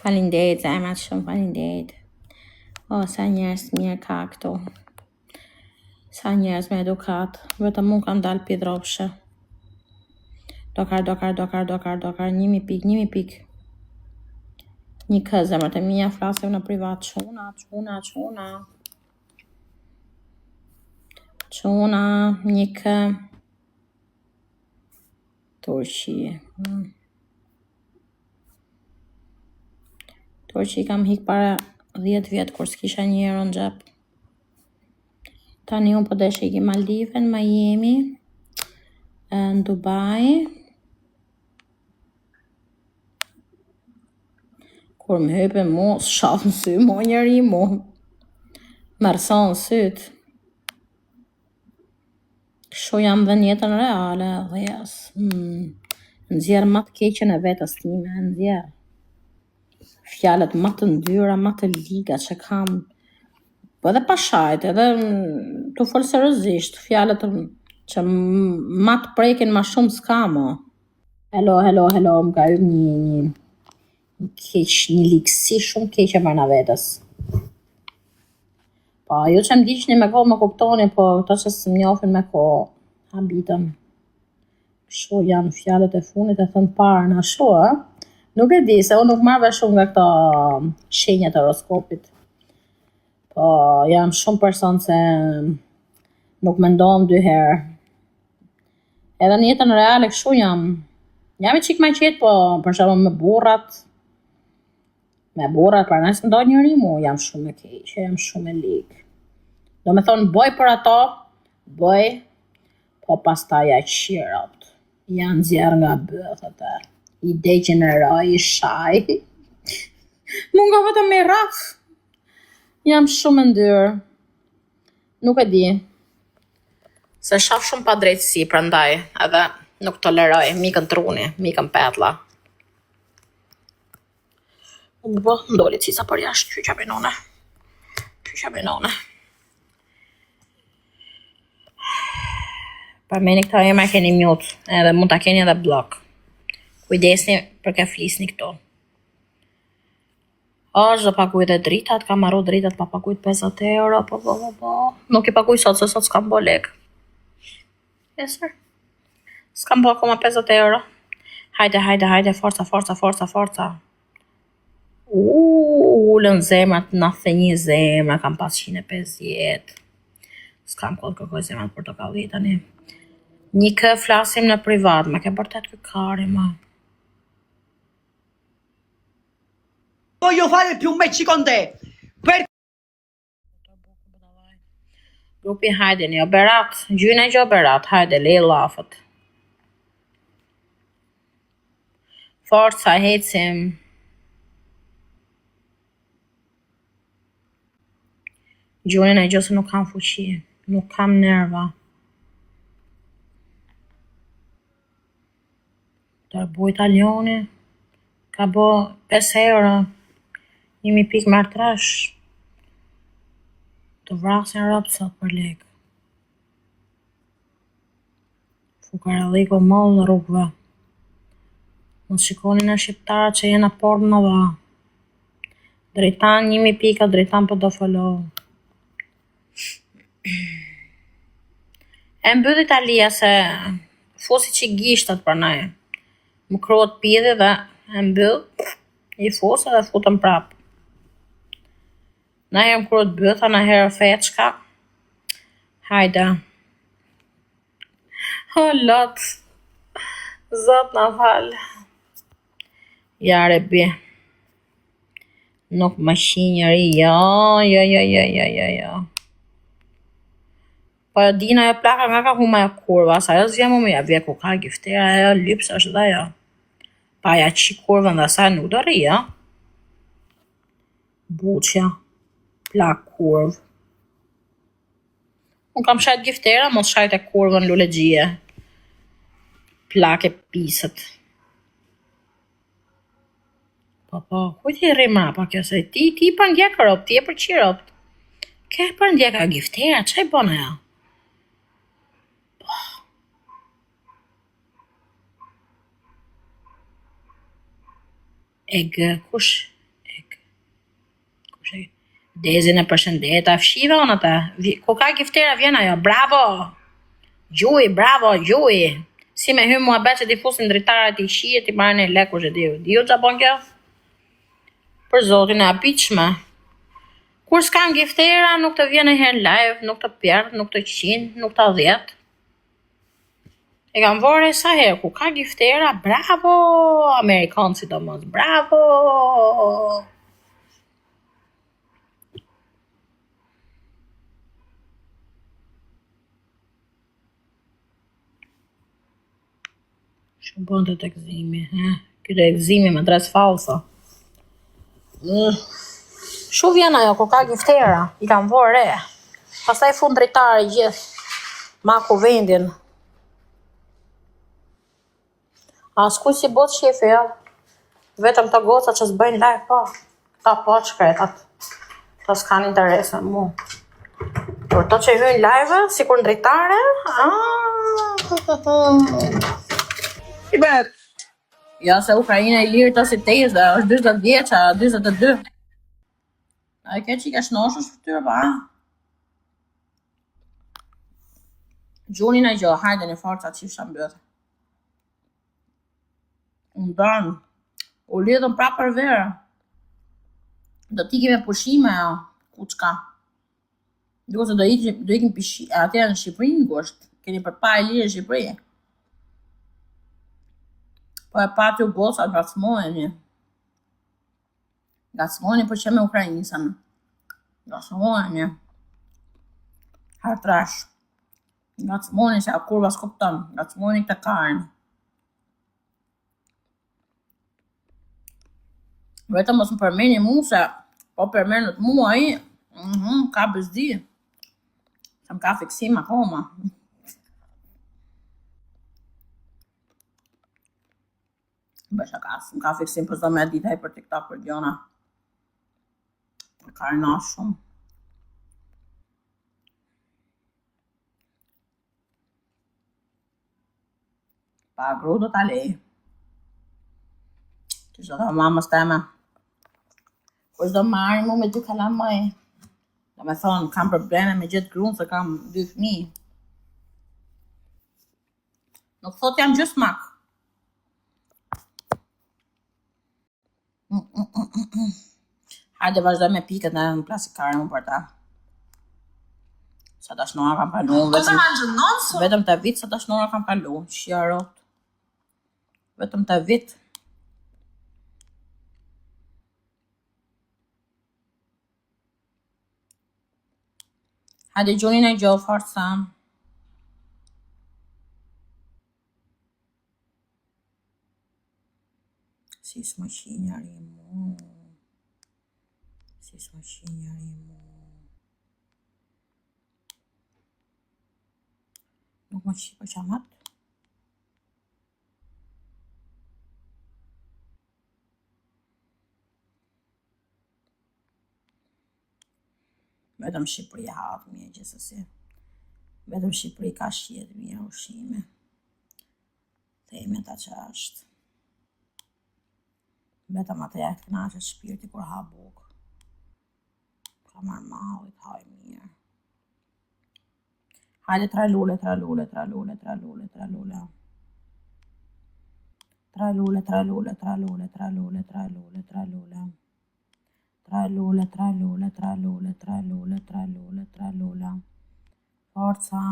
Faleminderit zemra, shumë faleminderit. O, sa njerëz të mirë ka këtu. Sa njerëz me edukat. Vetëm unë kam dalë pidropshe. Dokar, dokar, dokar, dokar, dokar, njëmi pik, njëmi pik. Një kë zemrat e mia flasim në privat. Çuna, çuna, çuna. Çuna, një kë. Turqi. Mm. Turqi kam hik para 10 vjet kur s'kisha një euro në xhep. Tani unë po deshe iki Maldive, në Miami, në Dubai. Kur më hype mu, s'shoh në sy mu njeri mu. Më rëson syt. Kështu jam dhe në jetën reale, dhe jes. Mm. Nxjerr ma të keqen e vetes time, nxjerr. Fjalët ma të ndyra, ma të liga që kam. Po edhe pa shajt, edhe mm, tu fol seriozisht, fjalët që ma të prekin ma shumë s'ka mo. Hello, hello, hello, më ka hyrë një, një, një keq, një ligësi shumë keqe mrena vetes. Po, ju që më ndiqni me kohë më kuptoni, po këto që s'më njohin me kohë, habitëm. Kështu janë fjalët e fundit e thënë parën, ashtu ë? Nuk e di, se unë nuk marr vesh shumë nga këto shenjat e horoskopit. Po, jam shumë person se nuk mendohem dy herë. Edhe në jetën reale kështu jam. Jam i çik më qetë, po për shembull me burrat, Me burrat, pra nëse ndo njëri mu, jam shumë e keqe, jam shumë e ligë. Do me thonë, bëj për ato, bëj, po pastaj ja qi robt. Ja nxjerr nga bythët e, i degjeneroj, i shaj. Mungo vetëm me rraf. Jam shumë e ndyrë. Nuk e di. Se shoh shumë padrejtësi, prandaj edhe nuk toleroj, m'ikën truni, m'ikën petlla. U bë, doli cica për jashtë, qyqa binone. Qyqa binone. Për meni këta emra keni mute, edhe mund ta keni edhe block. Kujdesni për ke flisni këtu. O, ç'do paguj dhe dritat, kam marru dritat pa pagujt 50 euro, po, po, po, po. Nuk i paguj sot, se sot s'kam bo lek. Nesër. S'kam bo akoma 50 euro. Hajde, hajde, hajde, forca, forca, forca, forca. Uuu, ulën zemrat, 91 zemra, kam pas 150. S'kam kohë të kërkoj zemrat portokalli tani. Një kë flasim në privat, ma ke bërtet ky kari, ma. Voglio fare più match con te. Per Grupi hajdeni, o Berat, gjyna gjë o Berat, hajde, le llafët. Forca, ecim. Gjunin e gjë se nuk kam fuqi, nuk kam nerva. Tërbu italiani, ka bo 5 euro, 1000 pikë marr trash. Të vrasin robt sot për lek. Fukaralliku moll rrugëve. Mos shikoni në shqiptarët që jena porno dha. Dritan 1000 pika, Dritan po do follow. E mbyll Italia se fusi çik gishtat pranaj. Më kruhet pidhi dhe e mbyll, i fus edhe futem prap. Na herë më kruhet bytha, na herë feçka. Hajde. O lot. Zot na fal. Ja rebi. Nuk më qi njeri, jo, jo, jo, jo, jo, jo, jo. Po e din ajo plaka nga ka huma ajo kurva, se ajo s'vjen më më ja vje ku ka giftera, ajo lyps është dhe ajo. Pa ja qi kurvën dhe asaj nuk do rri, jo. Buçja, plak kurv. Unë kam shajt giftera, mos shajt e kurvën lulexhie. Plak e pisët. Po, po, kujt i rri mrapa kjo se ti ti i përndjek robt, ti e përqi robt. Ke e përndjek a giftera, ça i bën ajo? Po. E g, kush? Dezin e përshëndeta, fshiva unë ata. Ku ka giftera vjen ajo, bravo! Gjuj, bravo, gjuj! Si me hy muhabet që t'i fusin dritaret i qije, t'i marrin e lek, kush e di. Di ju ça bon kjo? Për zotin e habitshme. Kur s'kan giftera, nuk të vjen ndonjëherë live, nuk të pjerdh, nuk të qin, nuk të dhjet. E kam vënë re sa herë ku ka giftera, bravo, amerikan sidomos, bravo. Shumë bën të tek zimi, he? Ky tek zimi me dres falso. Mm. Shu vjen ajo kur ka giftera, i kam vënë re. Pastaj fut n'dritare gjithë. Ma ku vendin. Askujt s'i bëhet qefi, jo. Vetëm të gocat që s'bëjnë live, po. Këta po të shkretat. Këta s'kanë interes me mu. Por to që hyjnë live, sikur në dritare, I bet. Jo, se Ukraina e lirë të si tezë, është 40 vjeça, 42. A e ke që i ka shnoshë është fytyrë, pa? Gjuni në gjo, hajde një forca që isha mbytë. U ndanë, u lidhën prapë për verë. Do t'ikim me pushime, jo, ku çka. Duket se do ikim, do ikim pishi, atje në Shqipëri në gusht. Keni për pa e lirë në Shqipëri. Po e pati u goca, ngacmojeni. Ngacmojeni për që me Ukrajinsën. Ngacmojeni. Hartrash. Ngacmojeni se a kurva s'kupton. Ngacmojeni këtë karën. Vetëm mos më përmeni mu se po përmenët mua ai, mhm, ka bezdi. Se më ka fiksim akoma. Bëj shaka, s'më ka fiksim për s'do me ditë ai për TikTok për gjona. Ka rëna shumë. Pa gru do ta lej. Që s'do tha mamës teme. Po s'do marrë mu me dy kalamaj. Do me thonë, kam probleme me gjithë grun se kam dy fmi. Nuk thot jam gjysmak. Mm, mm, mm, mm, mm. Hajde vazhdoj me pikët në në plastikare më për ta. Sa dashnora kam kalu, Cosa vetëm, mangio? Non so. vetëm të vit sa dashnora kam kalu, shjarot. Vetëm të vit. Hajde gjunin e gjo, forca. Si s'më qi njëri mu. Si s'më qi njëri mu. Nuk më qi për qamat. Vetëm Shqipëria hahet mirë gjithsesi. Vetëm Shqipëri ka shije të mirë ushqime. Themi ata që është. Vetëm atë ja të kënaqet shpirti kur ha bukë. Ka marrë malli, të haj mirë. Hajde tra lule, tra lule, tra lule, tra lule, tra lule. Tra lule, tra lule, tra lule, tra lule, tra lule, tra lule. Tra lule, tra lule, tra lule, tra lule, tra lule, tra lule. Forca.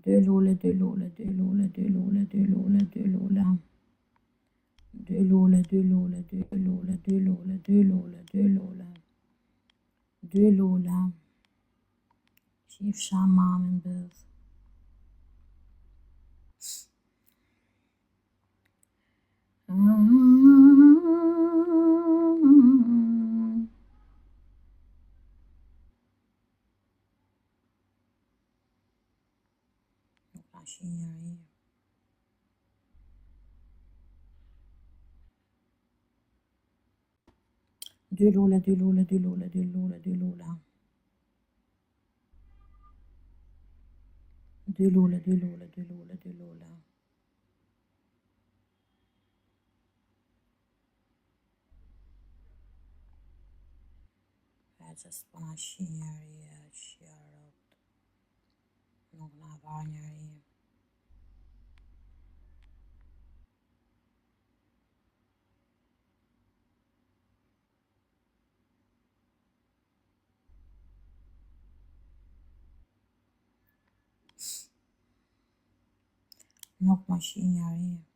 Dy lule, dy lule, dy lule, dy lule, dy lule, dy lule. Dy lule, dy lule, dy lule, dy lule, dy lule, dy lule. Dy lule. Qifsha mamin bëz. Nuk ka shi njeri. Dy lule, dy lule, dy lule, dy lule, dy lule. Dy lule, dy lule, dy lule, dy lule. që s'po na shi njeri e qia robt. Nuk na va njeri. Nuk më shi njeri.